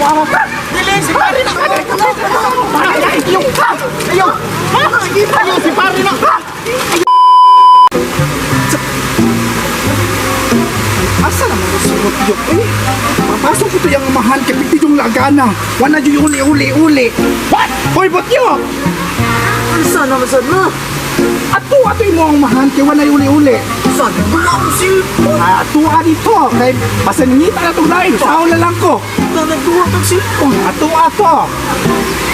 Kawawa ka! Dili, si pare na! Ayaw! Ayaw! Ayaw, si pare na! Asa naman ko si Butyok eh? Papasok ko to yung amahan kay piti yung lagana. Wala yung uli uli uli. What? Hoy, Butyok! Asa na masad na? Ato ato imo ang amahan kay wala yung uli uli. Saan? Wala akong cellphone. Ato dito kay basta ningita na tong lain. Sao na lang ko. Na nagduha kag cellphone. Ato ato.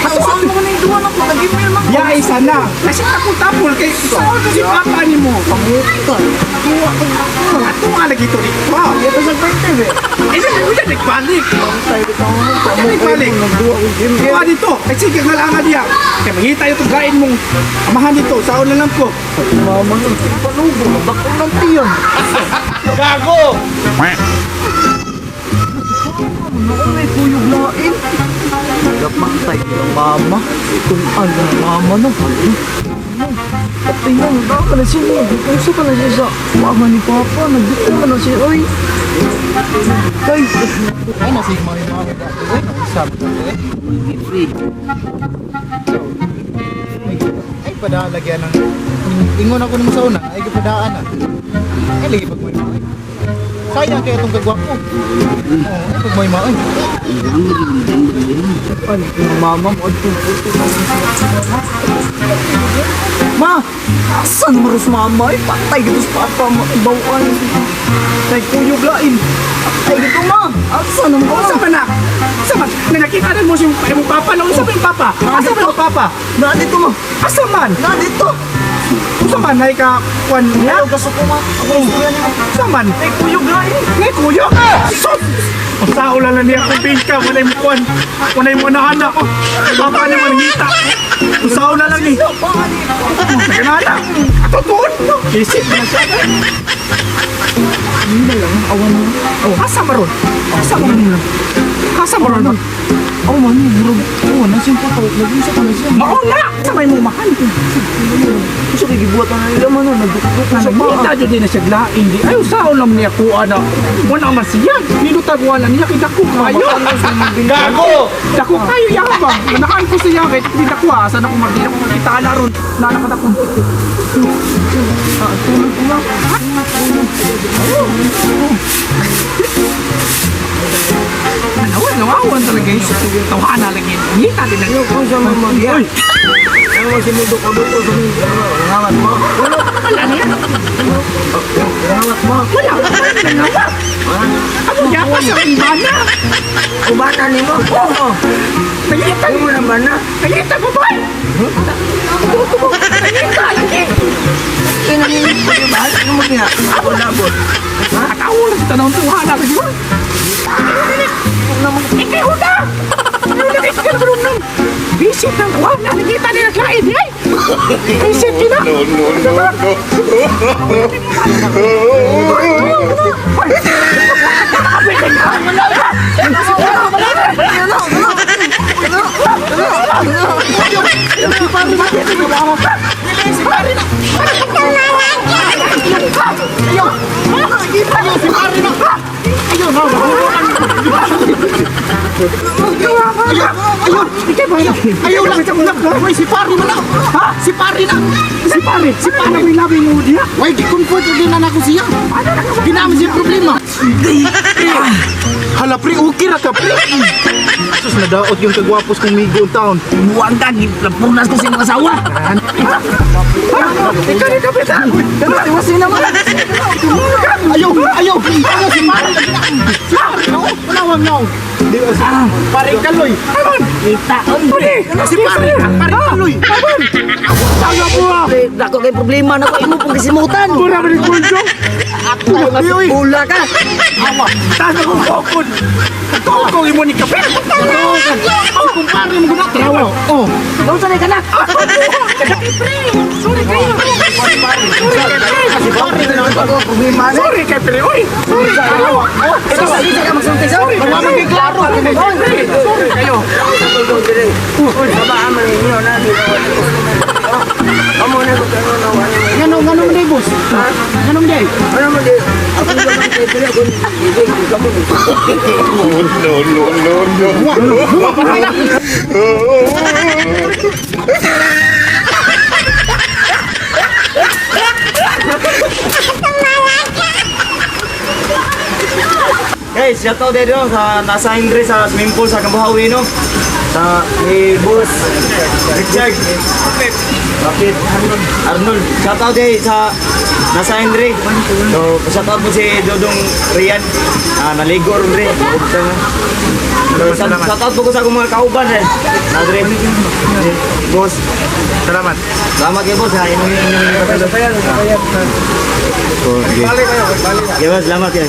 Ato saan mo na yung duha na ko? Nag-email man ko. Ya isa na. Kasi tapol-tapol kay sao to si papa nimo. Pangutan. Duha ko na. Ato nga lagi to dito. Ito sa birthday eh. Eh sige, uya nagbalik. Tayo dito ako. Nagbalik. Nagduha ko email. Kuha dito. Ay sige, ngalangan diya. Kay mangita yung tong lain mong amahan dito. Sao na lang ko. Mama nung panubo. Bakit ng tiyan? Gago! Ano may kuyog lain? Nagapantay ng mama. Itong ano, mama na. Patay na, baka na siya. Usa ka na siya sa mama ni Papa. Nagdito ka na siya. Oy! Guys! Ay, nasa yung mga mga ay, sabi ko eh. Free. Ay, padaan lagyan ng... Ingon ako naman sa una, ay kapadaan na. Ay, lagi pag may mga. Sayang kaya itong kagwapo. Oo, ay pag may mga. Ano, yung mama mo. Ito, ito. Ma! Asan mo rin mama? Ay, patay gito sa papa mo. Bawaan. Ay, kuyog lain. Patay gito, ma! Asan mo? Unsa man na? Unsa man? Na nakita na mo si imong papa na unsa man yung papa? Asa man yung papa? Na dito, ma! Asa man? Na dito! Unsa man nay ka kwan niya? Ayaw kasuko, ma. Ako istorya niyo. Unsa man? Ay, kuyog lain. Ngay kuya ka. Sus! Unsa ulan na niya kung bingka walay mo kwan. Walay mo na anak ko. Papa ni manghita. Unsa ulan lang ni. Naganana. Ato tuon. Isip na siya. Hindi lang, awan na. Oh, asa maron? Asa maron? Asa maron? Awan, murag. Awan, nasa yung papa. Nag-usa ka na siya. Mao na! Sa may mong mahal. Usa kay gibuhat na nila man. Nagdukduk na sa Nangita paa. jud din na siya lain di. Ay usaon lang niya kuha na. Wala man siya. Nindot wala niya kay dako kayo. Gago! Dako kayo yabang. Nanakan ko siya kay di dako asa na ko magdi ako makita na ron. Nanakat ako. Anawan, nawawan talaga yun. Tawahan na lagi. Ngita din na. Kung siya mama. Uy, Ano mo sinudo ko dito sa ngawat mo? wala niya. Ngawat mo? Wala. Wala. Ano yata sa ibana? Kubata ni mo? Oo. Nangita Ano mo naman na? Nangita ko ba? Nangita lagi. Kinanginit ko yung bahal. Ano mo niya? Ako labot. Nakatawa lang sa tanong tuha na lagi. Ikay huda! Ano na kayo ka naman nung Visit ng tuha na nangita nila kain. Ay! Visit yun na! No, no, no, no. Ayaw, si pare na! Ayaw, na! Ayaw! Ayaw! Ikay ba? Ayaw lang! Uy, si pare na lang! Ha? Si pare na! Si pare! Si pare may labing mo diya! Why, di-comfort din na ako siya! Ginamit siya problema! Hala, pre, okay ra ka, pre! Sus, nadaot yung kagwapos kong migo ang taon. Buwang ka. Lapunas ko sa imong asawa. Ikaw ni Kapitan! Iwasin naman. Ayaw! Ayaw! Ayaw, si pare lagi na! Si pare na! oh. Wala, wala, no! Pare kaloy! Kita. Si pare! Pare kaloy! Taga mo ah! Dako kay problema na ko imo pong kasimutan. Mura ba ni Kuljo? Bula ka. Awa! Taga kong kokon! Kokong imo ni Kapitan! Oh, kumpare mo guna! Trawa! Oh! Kausa na ka na. Sorry kayo! Si pare na lang! Problema na. Sorry kay Pre! Uy! Sorry kayo! Ikaw, hindi ka magsulti sa. Sorry! Wala man kay klaro! Sorry kayo! Babaan man ninyo na dito. Amo na ko kano na wala. Ngano, ngano man day, boss? Ngano man day? Ano man di? Ako ba man No, no, no, no. Guys, shout out dito sa nasa Andre sa swimming pool sa Kambuhawi, no. Sa ni Boss Richard. Bakit? Arnold. Shout out eh sa nasa Andre. So, shout out po si Dodong Rian. Ah, naligo ron rin. So, shout out po ko sa akong mga kauban eh. Nadre. Boss. Salamat. Salamat kayo, boss. Ha. Inyong inyong inyong. Balik kayo, balik. Okay, boss, salamat kayo.